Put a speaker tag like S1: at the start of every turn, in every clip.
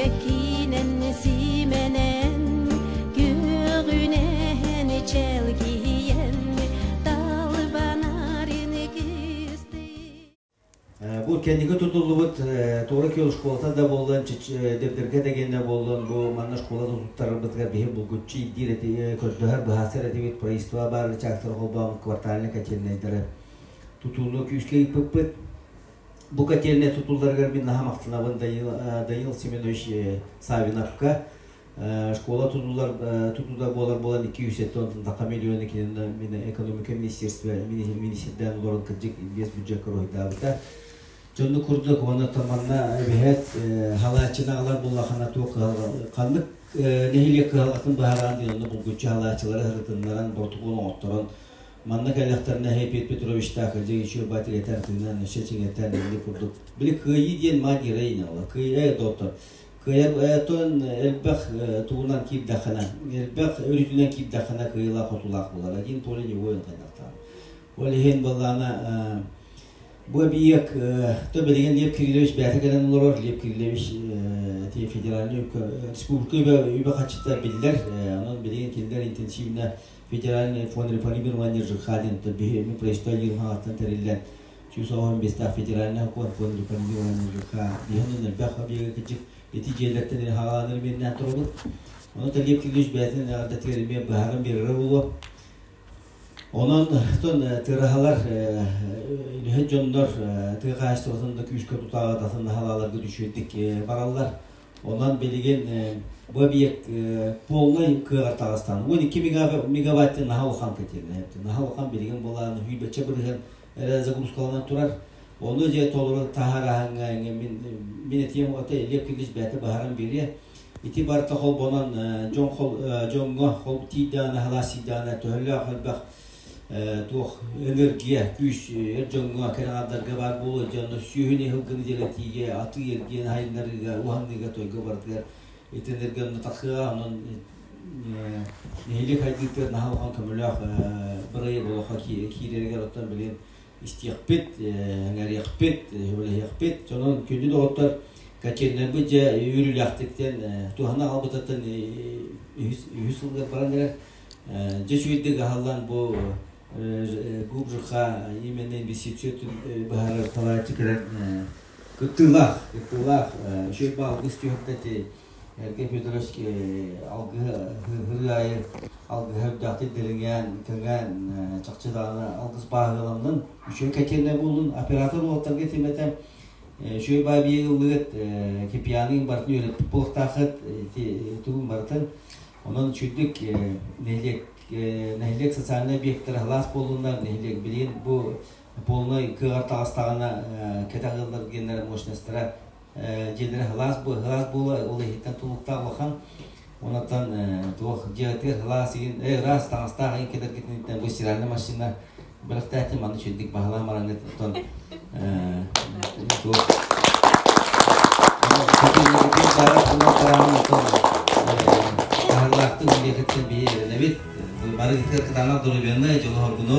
S1: Сибэккинэн симэнэн, күөҕүнэн чэлгийэн, талбанарын кыстыы.
S2: Бу кэнники тутуллубут Туора Күөл школата да буоллун, Дэбдиргэ дэгиэнэ буоллун, бу манна школа тутуттарарбытыгар биһи булгуччу ирдиир эти көрдөһөр быһаарсар этибит правительство баар ычаактары холбооммут квартальнай котельнайдары тутууну күүскэ ыыппыппыт. Бу котельнай тутулларыгар мин наһаа махтанабын Данил Семенович Савиновка. Школа тутулар тутуута буолар буолан 270 таха миллионы кинини экономика министерство министрдээн олорон кырдьык без бюджекка руһуйдаабыта. Дьонну курдук уонна манна эбэһэт халааччыны аҕалар буллахына туох ханнык нэһилиэк кыһалҕатын быһааран диэн онно булгуччу халааччылары ырытыннаран боротокуол оҥотторон манна кэллэхтэринэ Петр Петровичтаах кырдьык еще батигэтэр тыынан өссө чиҥэтэн инник курдук били кыайыы диэн маа героиня ола кыайыы доктор Кыайар-тон элбэх тугунан киирдэххинэ, элбэх өрүтүнэн киирдэххинэ кыайыылаах-хотуулаах буолар. Один поле не воин хайдахтаах. Ол иһин былаана бу эбийиэк то билигин Лев Кириллович бэйэтэ кэлэн олорор. Лев Кириллович ити федеральный республика үбэ харчыта биллэр. Онон билигин кинилэр интенсивно федеральный фонд реформирования ЖКХ диэн биһи правительство хаҥаттан тэриллэн 115 федеральный сокуон фонд реформирования ЖКХ биһин элбэх объега кыдьык ити дьиэлэртэн хааланыр миэннээн турабыт. Ону Лев Кириллович бэйэтин эҕэрдэтигэр эмиэ быһааран биэрэрэ буолуо. Онон тон тыраһалар үлэһит дьоннор тыа хаһаайыстыбатын да күүскэ тутааҕытатын наһалааларга үчүгэйдик бараллар. Онон билигин бу объект полный кыаҕар таҕыстан 12 мегаватт наһаа улахан котельная. Наһаа улахан билигин булаан хүйбэччэ бырыһын эрэ загрузкаланан турар. Ону дьэ толору таһаараһыҥҥа мин мин этиэм ото Лев Кириллович бэйэтэ быһааран биэриэ. Ити барыта холбонон дьон хол дьоҥҥо хол тиийдэҕинэ халаас тиийдэҕинэ төһөлөөх элбэх туох энергия күүс эр дьоҥҥо кэрэҕардарга баар буолуо дьонно сүөһүнү ыһылгыны дьэлэтиигэ атыы эргиэн айыннарыыга уһанныыга тойго барытыгар ити энергия онно тахсыаҕа онон нэһилиэк хайдыытыгар наһаа улахан көмөлөөх бырайыак олоххо киирэригэр оттон билигин истиэхпит, эҥэриэхпит, сөбүлэһиэхпит. Сонун күндү доҕоттор, котельнайбыт дьэ үөрүүлээхтиктэн туһана аҕалбытыттан үһүс сылыгар баран эрэр. Дьэ үчүгэйдик аһыллан бу ГУП ЖКХ именно инвестиция быһаарар салааччы кэлэн кыттыылаах, кыттыылаах үчүгэй баалгыс түһэрдэ Эргэ Федорович алгыһы ырыы аайы алгыһа үрдэхтик дириҥээн, көҥөөн, чахчы даҕаны алгыс бааһыаланнын, үчүгэй котельнай буоллун, оператор уолаттарга этим этэ, үчүгэй баа биэ ыллыгыт, кипианыгын барытын үөрэппит буолуохтааххыт, ити тугун барытын. Онон үчүгдүк нэһилиэк нэһилиэк социальнай объектара халаас буоллуннар, нэһилиэк билигин бу полный кыаҕар таҕыстаҕына кэтэх ыаллар геннэр мощностара дьиэлэрэ сылаас сылаас буола ол иһиттэн тулуктаах улахан онтон туох дьиэтигэр сылаас игин ыраас таҥастаах игин кэлэргитиниттэн бу стиральная машина бэлэхтээтим аны үчүгдик баһылаан бараҥҥыт оттон туох таһырлаахтык үлиэхиттэн биһи эрэнэбит барыгытыгар кытаанах доруобуйаны дьолуһоргуну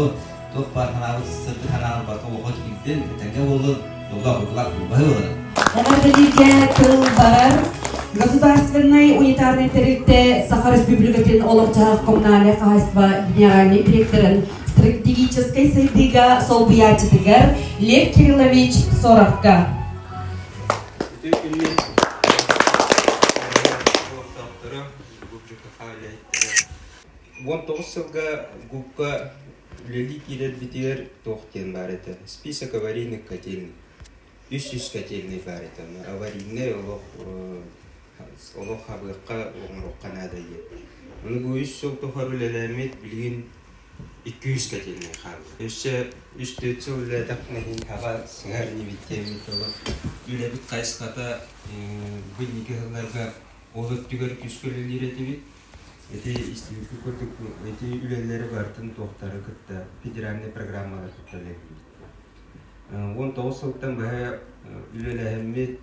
S2: туох баар санаабыт сырдык санаабыт барыта олоххо киирдин этэҥҥэ буоллун дьоллоох уйгулаах баһы ыларын
S3: Эҕэрдэлииргэ тыл барар Государственнай унитарнай тэрилтэ Саха Республикатын олох-дьаһах коммунальнай хаһаайыстыба генеральнай директорын стратегическай сайдыыга солбуйааччытыгар Лев Кириллович Соровка.
S4: Үтүө күнү олохтоохторо, ГУП үлэһиттэрэ. 19 сылга ГУПка Үлэлии киирэрбитигэр туох диэн баар этэ, список аварийных котельных, 300 котельнай баар этэ, ону аварийнай олох олох хабыахха, оҥоруохха наада диэн. Ону бу үс сыл тухары үлэлээммит, билигин 200 котельнай хаалла. Өссө үс-түөрт сыл үлэлээтэхпинэ иһин хаба сыһар инибит диэммит олох үлэбит хайысхата бу инники сылларга ол өттүгэр күүскэ үлэлиир этибит. Ити истибиккит курдук ити үлэлэри барытын туохтары кытта федеральнай программалары кытта үлэлиибит. 19 сылтан быһа үлэлэһэммит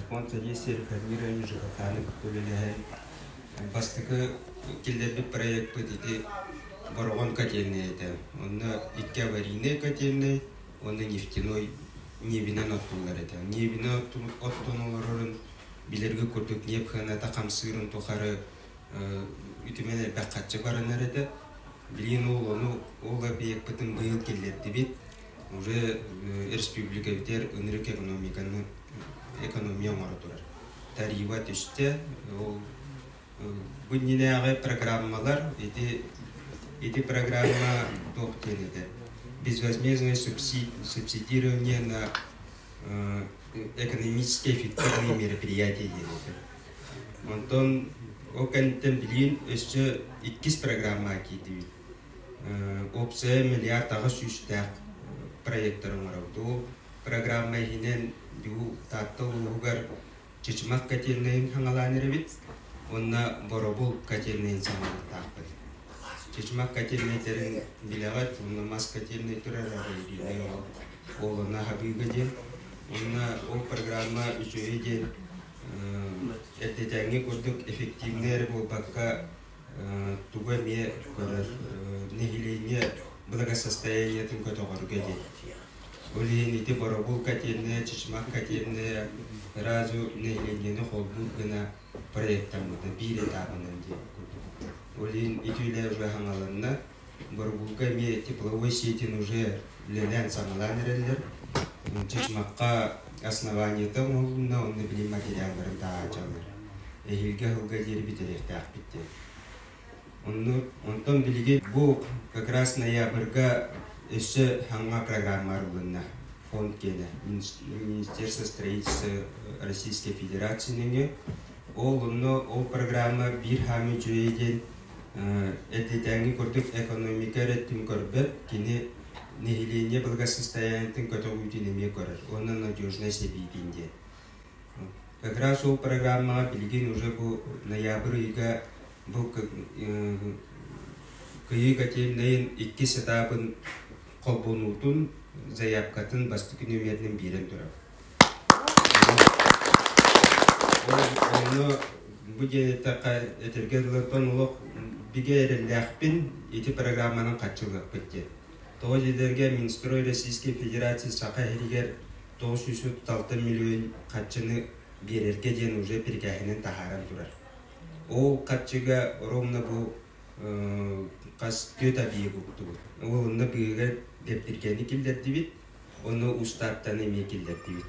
S4: фонд содействия реформированию ЖКХ-ны кытта үлэлэһэн бастакы киллэрбит проекпыт ити Бороҕон котельнай этэ. Онно икки аварийнай котельнай уонна нефтяной ньиэбинэн оттуллар этэ. Ньиэбинэн оттон олорорун Билэргэ курдук ньиэп сыаната хамсыырын тухары үтүмэн элбэх харчы баранар этэ. Билигин ол ону ол объекпытын быйыл киллэрдибит. Уже республикабытыгар ынырык экономиканы экономия оҥоро турар. Тарифа түстэ. Ол бу иннинээҕи программалар ити ити программа туох диэн этэ безвозмездное субсидирование на экономически эффективные мероприятия диэн этэ. Онтон ол кэнниттэн билигин өссө иккис программаҕа киирдибит. Уопсайа миллиард аҕыс сүүстээх проектары оҥоробут. Ол программа иһинэн бу Таатта улууһугар Чычымах котельнайын хаҥалаан эрэбит уонна Боробул котельнайын саҥалыахтаахпыт. Чычымах котельнайдарын билэҕит, уонна мас котельнай турар арыйдыынай ол онно аһабыыга диэн. Уонна ол программа үчүгэй диэн эрдэтээҥҥи курдук эффективнэй эрэ буолбакка тугу эмиэ көрөр нэһилиэнньэ благосостояниетын көтөҕөргө диэн. Ол иһин ити Боробул котельная, Чычымах котельная сразу нэһилиэнньэни холбуур гына проектаммыта биир этабынан диэн курдук. Ол иһин ити үлэ уже хаҥаланна. Боробулга эмиэ тепловой сетин уже үлэлээн саҥалаан эрэллэр. Чычымахха основаниета оҥоһулунна уонна билим материалларын таһаачаллар. Эһиилги аһылга диэри бүтэриэхтээхпит диэн. Онну, онтон билигин бу как раз ноябрьга өссө хаҥа программа арыллынна. Фонд киэнэ Министерство строительства Российской Федерации нөҥүө. Ол онно ол программа биир хаамыы үчүгэй диэн эрдэтээҥҥи курдук экономика эрэ өттүн көрбөт, кини нэһилиэнньэ благосостояниетын көтөҕүүтүн эмиэ көрөр уонна надежность эбиитин диэн. Как раз ол программаҕа билигин уже бу ноябрь ыйга бу Кыйыы котельнайын иккис этабын холбонуутун заявкатын бастакы нүөмэринэн биэрэн турар. Онно бу диэн эттэххэ, этэргэ дылы олох бигэ эрэллээхпин ити программанан хаччылыахпыт диэн. Тоҕо диэтэргэ Минстрой Российской Федерации Саха иһигэр 936 миллион харчыны биэрэргэ диэн уже прикаһынан таһааран турар. Ол харчыга ровно бу хас түөрт объект уктубут. Ол онно быыһыгар дэптиргэни киллэрдибит, онно устааттан эмиэ киллэрдибит.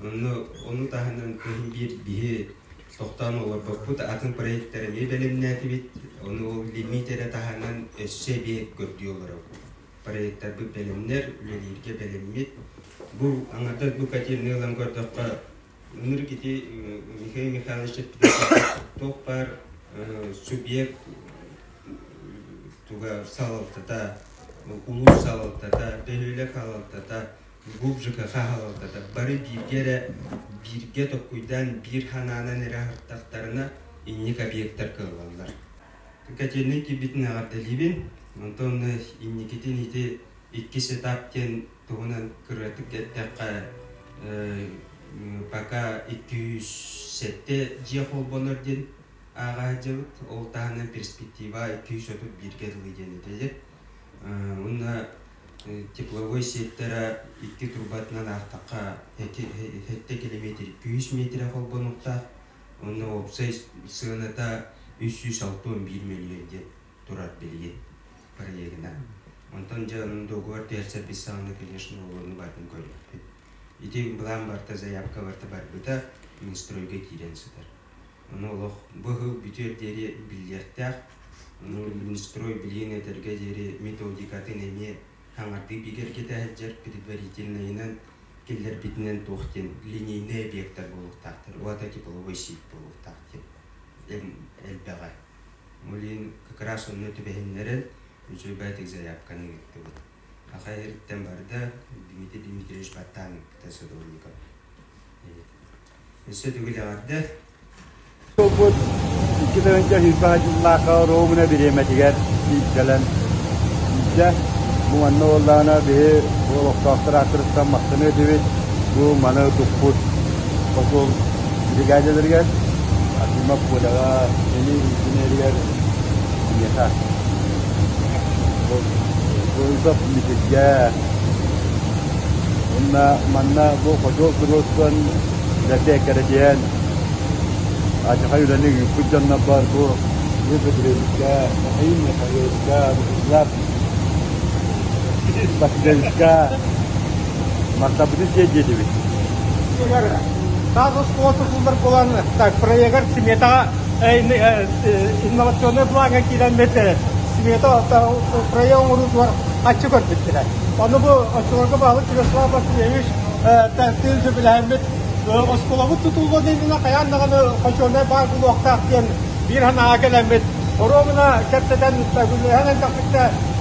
S4: Онно ону таһынан кыһын биир биһи тохтоон олорбоппут, атын проекттары эмиэ бэлэмнээтибит. Ону ол лимит эрэ таһынан өссө эбиэт көрдүү олоробут. Проекттарбыт бэлэмнэр, үлэлииргэ бэлэммит. Бу аҥардас бу котельнай ылан көрдөххө, ынырык ити Михаил Михайлович туох баар субъект туга салалтата, улуус салалтата, бөһүөлэк салалтата, ГУП ЖКХ салалтата бары бииргэ эрэ бииргэ токкуйдаан биир ханаанан эрэ аһартахтарына инник объектар кыаллаллар. Котельнай киирбитин эҕэрдэлиибин. Онтон инникитин ити иккис этап диэн туһунан кыратык эттэххэ, пока 207 дьиэ холбонор диэн ааҕа сылдьабыт. Ол таһынан перспектива 231-гэ дылы диэн этилэр. Уонна тепловой сеттэрэ икки турбатынан аахтахха 7 километр 200 метрэ холбонуохтаах. Уонна уопсай сыаната 361 мөлүйүөн диэн турар билигин проегынан. Онтон дьэ онон договор түһэрсэрбит саҕана, конечно, олорну барытын көрүөхпүт. Ити былаан барыта, заявка барыта барбыта, Минстройга киирэн сытар. Ону олох бу сыл бүтүөр диэри биллиэхтээх. Ону Минстрой билигин этэргэ диэри методикатын эмиэ хаҥардыы бигэргэтэ сылдьар предварительнайынан киллэрбитинэн туох диэн линейнэй объектар буолуохтаахтар, уота тепловой сеть буолуохтаах диэн элбэҕэ. Ол иһин как раз онно түбэһиннэрэн үчүгэй заявканы ыыттыбыт. Аха иһириттэн барда Дмитрий Дмитриевич баттаан ыыппыта Садовников. Өссө төгүл эҕэрдэ.
S5: Буолбут 2020 дьыллаахха оруобуна бириэмэтигэр кэлэн тиийдэ. Бу манна буоллаҕына биһи бу олохтоохтор ааттарыттан махтаныа этибит. Бу маны туппут посол бригадаларыгар Акимов Коляҕа, кини инженеригэр киниэхэ Борисов Дмитрийгэ уонна манна бу хочуол туруорсан бэрт эккирэтиһэн. Ачахай үлэни ыыппыт дьоннорбор бу Егор Петровичка, Михаил Михайловичка, Вячеслав Васильевичка махталбытын тиэрдиэтибит.
S6: Таас оскуола тутуллар буолан так проегар сметаҕа инновационнай плаҥҥа киирэммит смета проект оҥоруутугар хаччы көрбүттэрэ. Ону бу оччолорго баһылык Вячеслав Васильевич тыын сөбүлэһэммит оскуолабыт тутуллуон иннинэ хайаан даҕаны хочуолунай баар буолуохтаах диэн биир санааҕа кэлэммит оруобуна кэпсэтэн үлэһэн элбэхтик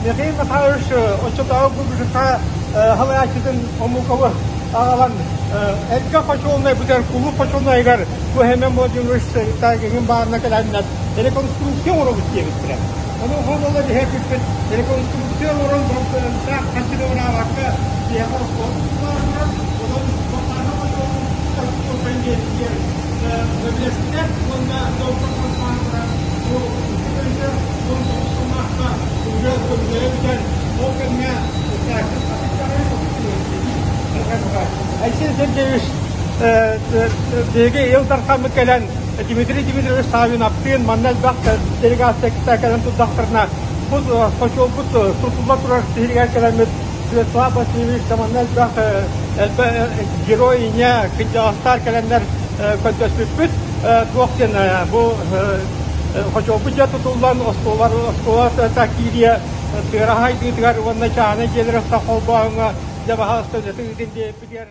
S6: Михаил Михайлович оччотооҕу ГУБЖХ салайааччытын Омуковы аҕалан эргэ хочуолунай бүтэр кулууп хочуолунайыгар бу Семен Владимирович таагыҥын баарына кэлэннэр реконструкция оҥоробут диэбиттэрэ. Ону хомоло биһэрбиппит реконструкция оҥорон таах хаччыны быраабакка биһиэхэ оскуола тутуллаан турар, онон Бахаана хочуолун диэбитигэр сөбүлэстилэр уонна доҕор туран бу 19 сыллаахха уже көмүлэрэ бүтэн ол кэмҥэ Айсен Сергеевич биһиги Ил Дархаммыт кэлэн Дмитрий Дмитриевич Саввиновтыын манна элбэх делегация кэлэн турдахтарына бу хочуолбут тутулла турар сиригэр кэлэммит Святослав Васильевич манна элбэх герой ийэ кырдьаҕастар кэлэннэр көрдөспүппүт туох диэн бу хочуолбут дьэ тутуллан оскуола оскуола киириэ тыараһа хайдыытыгар уонна чааһынай дьиэлэр холбооһуҥҥа дьэ баһаалыста үлэтин ыытын диэбиппитигэр.